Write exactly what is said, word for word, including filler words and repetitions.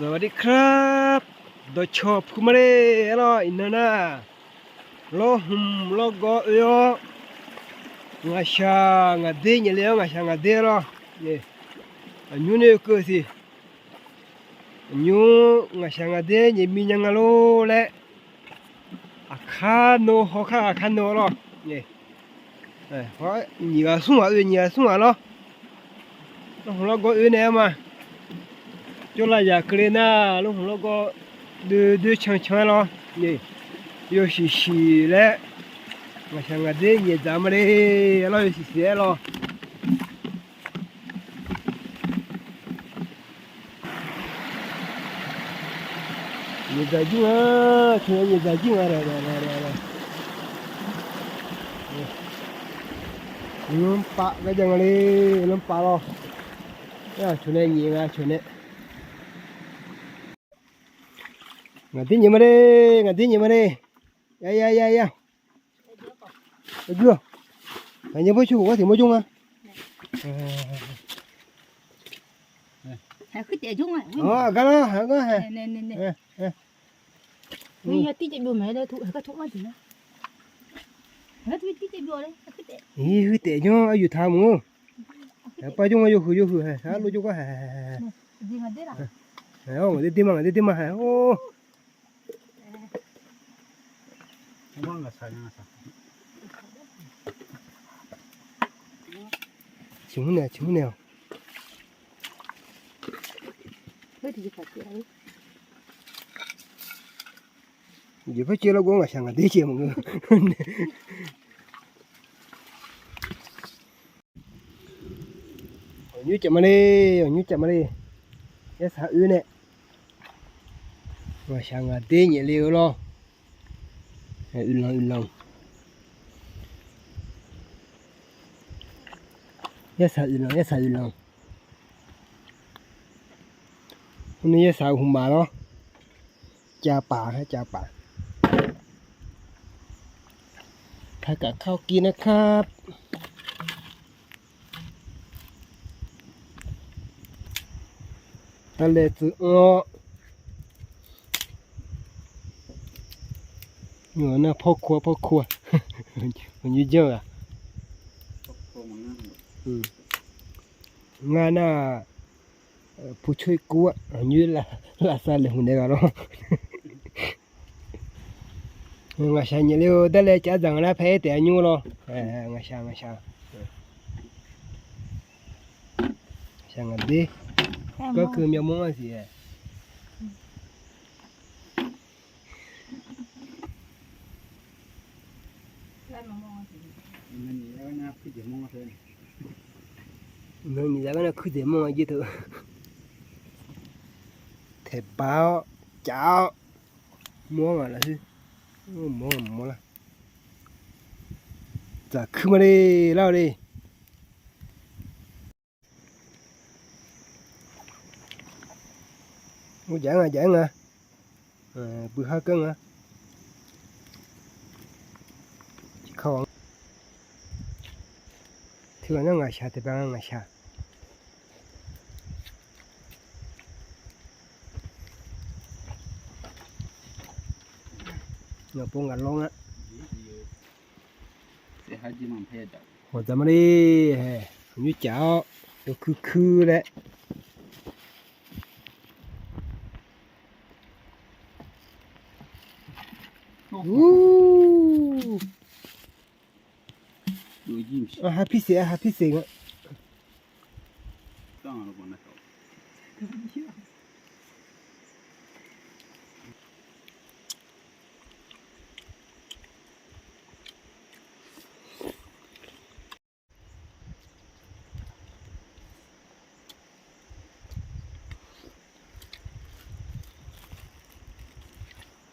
สวัสดีครับ Dawqcawq puq ma le. Aerlawr iqnan nar, lawrhmq lawrgawv oe-awr, ngaqshaq ngaqder nyaef le-awr ngaqshaq ngaqder lawr. Aqnymr noeqkeuv siq. Aqnymr ngaqshaq ngaqder nyaef mir nya nga lor laer, aqkar nor hawkar aqkar nor lawr. Nyiq ghaq smr ghaq oe, nyiq ghaq smr ghaq lawr. Lawrhmq lawrgawv oe naeq-aer ma. Jawrlav yaq keuvle nar, lawrhmq lawrgawv doe doe can can-aer lawr. Yawshuif shuif laer, ngaqshaq ngaqder nyaef dzaq ma le. Lawr yawshuif shuif-aer lawr. Nyiq dzaq jir nga, cawq nyiq dzaq jir nga. Lanrpav gar jav nga le, lanrpav lawr. Cawq nae nyiq nga cawq nae. Ngaqdir nyaef ma le, ngaqdir nyaef ma le. Ya ya ya ya. Aqyuif, aqnyir bawrcur khof gar tiq mawr jawr nga. Gar lar, gar ha. Huiq taef jawr, aqyuif taq mq-eu. Aqpar jawr nga, yawhuiq yawhuiq ha, sar lov jawr gar ha. Ngaqdir der ma, ngaqdir der ma ha. Ciqhmr naeq, ciqhmr naeq-awq. Jeq par caev lar gor ngaqshaq ngaqdir caev maqngeur. Aqnymr caf ma le, aqnymr caf ma le. Yarsaq oe nae, ngaqshaq ngaqder nyaef le-eu lawr. Uiqlanq uiqlanq. Yarsaq uiqlanq, yarsaq uiqlanq. Hmq ni yarsaq hmq maf lawr. Cavpaf, cavpaf. พากลับข้าวกินนะครับ Darlae tsuif anr-awr, nymq nar pawrkuv pawrkuv-a. Aqnymr janr-eu ghaq. Ngar nar, puqcoer kuv-a, aqnymr lavsav laeqhmq naeq ghaq lawr. Ngaqshaq nyaef le-eu darlae cav dzaq nga nar paer taef aqnymr lawr. Ngaqshaq, ngaqshaq. Ngaqshaq ngaqder. Garkeuv myavmawr-anr siq-aer. Nyiq zaq gar nar kuir dzaeq mawr nga jir teu. Taeqbaq-awr, caf-awr, mawr ngaq lafkhoer. Mawr ngaq mawr lar. Dzaq kuir ma le, lar-eu le. Mur jaf-aer nga, jaf-aer nga. Bui har keuv nga. Tiq kawq-anr, tiq ghaq nar ngaqshaq taef baq nga, ngaqshaq. Ngaqpov ngaq lawr nga. Hawq dzaq ma le, nymr caf-awr, yawkuir kuir laer. Ur, ha pirseq, ha pirseq nga.